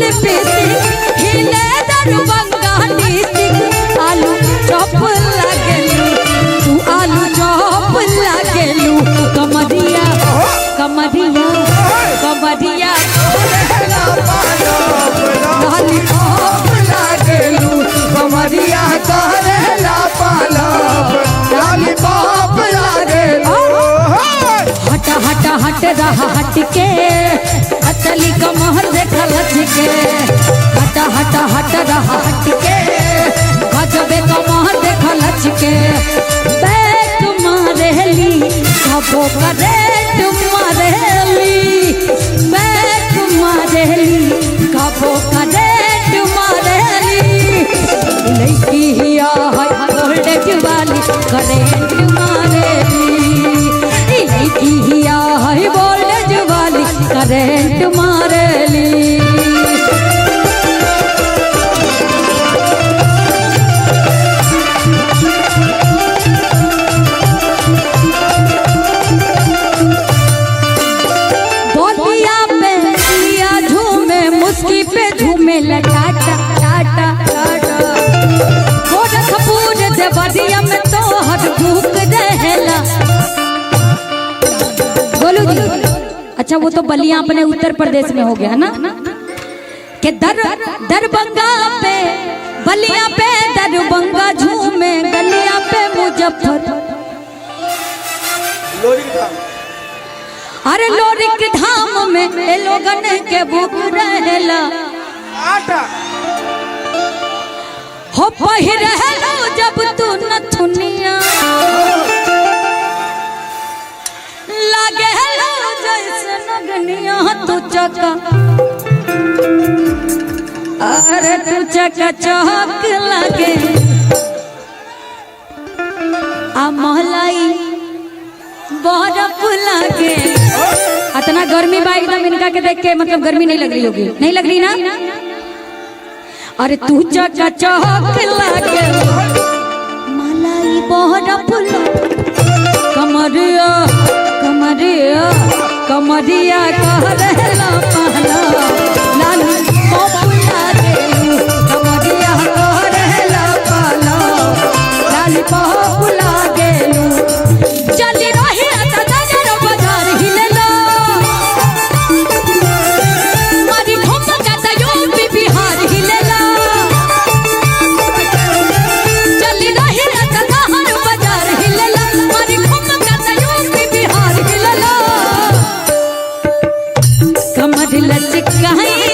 Lipstick हिले Darbhanga district आलू chop लागेलू तू आलू चॉप लागेलू कमरिया कमरिया कमरिया लॉलीपॉप लागेलू कमरिया करेला पालप लॉलीपॉप लागेलू। हट हट हट रहा हट के अतली कमर देखा लचके हट हट हट रहा हट के गजबे कमर देखा लचके बैक मारेली कबो करेट मारेली बैक मारेली कबो करेट मारेली लड़की हिया है गोल्ड वाली करेंट मारेली लड़की हिया है गोल्ड वाली करेंट मारेली। बोलिया पे लिया झूमे मुस्की पे झूमे लटाटा टाटा टाटा गोरखपुर देवरिया में तो हर भूख रहेला। बोलू जी अच्छा वो तो बलिया अपने उत्तर प्रदेश में हो गया ना कि दर दरभंगा पे बलिया पे दरभंगा झूमे गलिया पे मुजफ्फर अरे लोरिक धाम में ए लोगन के भूख रहेला आटा हो पहिरहलो जब तू नथुनिया लागे हेलो जैसे नगनिया तू चका अरे तू चका चौक लागे आ महलाई बर्फ लागे। इतना गर्मी बा एकदम इनका के देख के मतलब गर्मी नहीं लग रही होगी, नहीं लग रही ना? अरे तू चका चौक लागे मलाई बर्फ लागे कमरिया कमरिया कमरिया करेला पहला लाल पॉप लागेलू कमरिया करेला पहला लाल पॉप लागेलू। चली रही आता नजर बाजार हिलेला मारी ठुमका त यूपी बिहार हिलेला चली रही आता नहर बाजार हिलेला मारी ठुमका त यूपी बिहार हिलेला कमर लचकाई